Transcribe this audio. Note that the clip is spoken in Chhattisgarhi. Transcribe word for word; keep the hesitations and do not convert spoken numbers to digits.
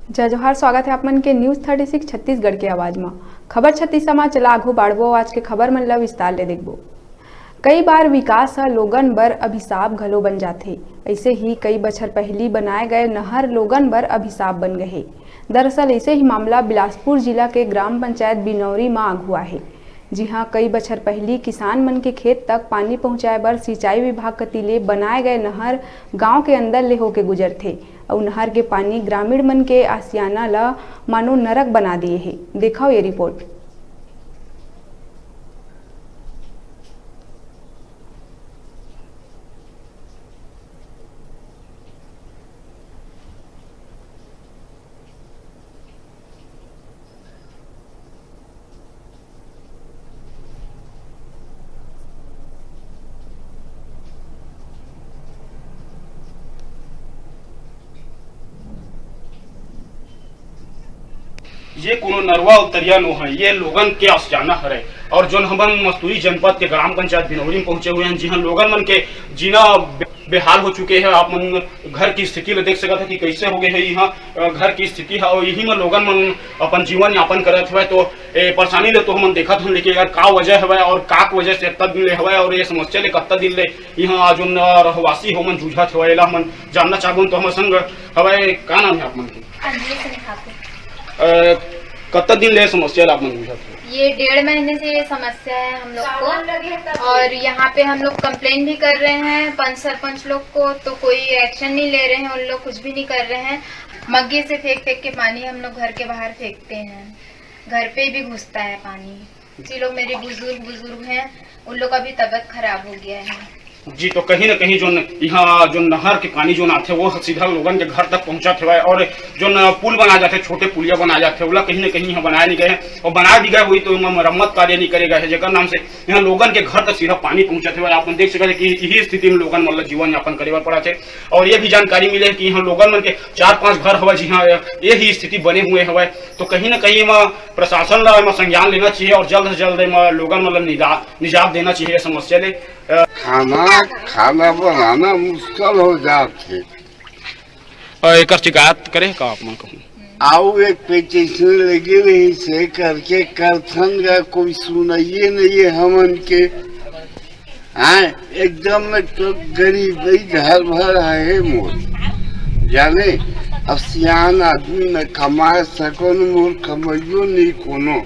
जय जोहार, स्वागत है आप मन के News Thirty Six छत्तीसगढ़ के आवाज म। खबर छत्तीसा म चला आघू बाढ़बो, आज के खबर मन ला विस्तार ले देखबो। कई बार विकास ह लोगन बर अभिशाप घलो बन जाथे। अइसे ही कई बछर पहिली बनाए गए नहर लोगन बर अभिशाप बन गए हे। दरअसल अइसे ही मामला बिलासपुर जिला के ग्राम पंचायत बिनौरी म आघू आहे। जिहां कई बछर पहिली किसान मन के खेत तक पानी पहुंचाए बर सिंचाई विभाग कति ले बनाए गए नहर गांव के अंदर ले होके गुजरथे। अउ नहर के पानी ग्रामीण मन के आसियाना ल मानो नरक बना दिए हे। देखव ये रिपोर्ट। ये कोनो नरवा अउ तरिया नो है, ये लोगन के आशियाना हरे। और जोन हमन मस्तूरी जनपद के ग्राम पंचायत बिनौरी में पहुंचे हुए हैं, जिहां लोगन मन के जीना बे-, बेहाल हो चुके हैं। आप मन घर की स्थिति ल देख सकत है कि कैसे हो गए है यहाँ, अ, घर की स्थिति है। और यही में लोगन मन अपन जीवन यापन करत हुए, तो ए परेशानी ले तो हमन देखत हन, लेकिन अगर का वजह हवय और का वजह से अत्ता दिन ले हवय और ये समस्या ले कत्ता दिन ले यहाँ जोन रहवासी हो मन जूझत हवय, एला हमन जानना चाहबोन। तो हमर संग हवय, का नाम है आप मन के? अंजलि सिंह ठाकुर। अ, कत्ता दिन ले समस्या ला आप मन जूझत हवय? ये डेढ़ महीने से ये समस्या है हम लोग को, और यहाँ पे हम लोग कंप्लेन भी कर रहे हैं पंच सरपंच लोग को, तो कोई एक्शन नहीं ले रहे हैं, उन लोग कुछ भी नहीं कर रहे हैं। मग्गे से फेंक फेंक के पानी हम लोग घर के बाहर फेंकते हैं, घर पे भी घुसता है पानी। जी लोग मेरे बुजुर्ग बुजुर्ग हैं, उन लोग का भी तबीयत खराब हो गया है। जी, तो कहीं ना कहीं जो न-, यहाँ जो नहर के पानी जो आथे, वो सीधा लोगन के घर तक पहुँचत हवय, और जो न पुल बनाए जाथे, छोटे पुलिया बनाए जाथे, ओला कहीं ना कहीं यहाँ बनाए नहीं गए हैं, और बना भी गए हुई तो एमा मरम्मत कार्य नहीं करे गए है, जेकर नाम से यहाँ लोगन के घर तक सीधा पानी पहुँचत हवय। आप मन देख सकत हैं कि यही स्थिति में लोगन मन ल जीवन यापन करे बर पड़त हे। और ये भी जानकारी मिले है कि यहाँ लोगन मन के चार पांच घर हवय, जिहाँ यही स्थिति बने हुए हवय। तो कहीं ना कहीं एमा प्रशासन ला एमा संज्ञान लेना चाहिए और जल्द से जल्द एमा लोगन मन ला निदा-, निजात देना चाहिए समस्या ले। अ, खाना, खाना बनाना मुश्किल हो जात हे। अ, एकर शिकायत करे का आप मन कहूँ? आऊ एक petition लगे रही से करके करथन गा, कोई सुनाइए नहीं है हमन के। हाँ, एकदम में तो गरीब ही घर भर है मोर। जाने, अब सियान आदमी न कमाए सको न मोर कमाइयो नहीं कोनो।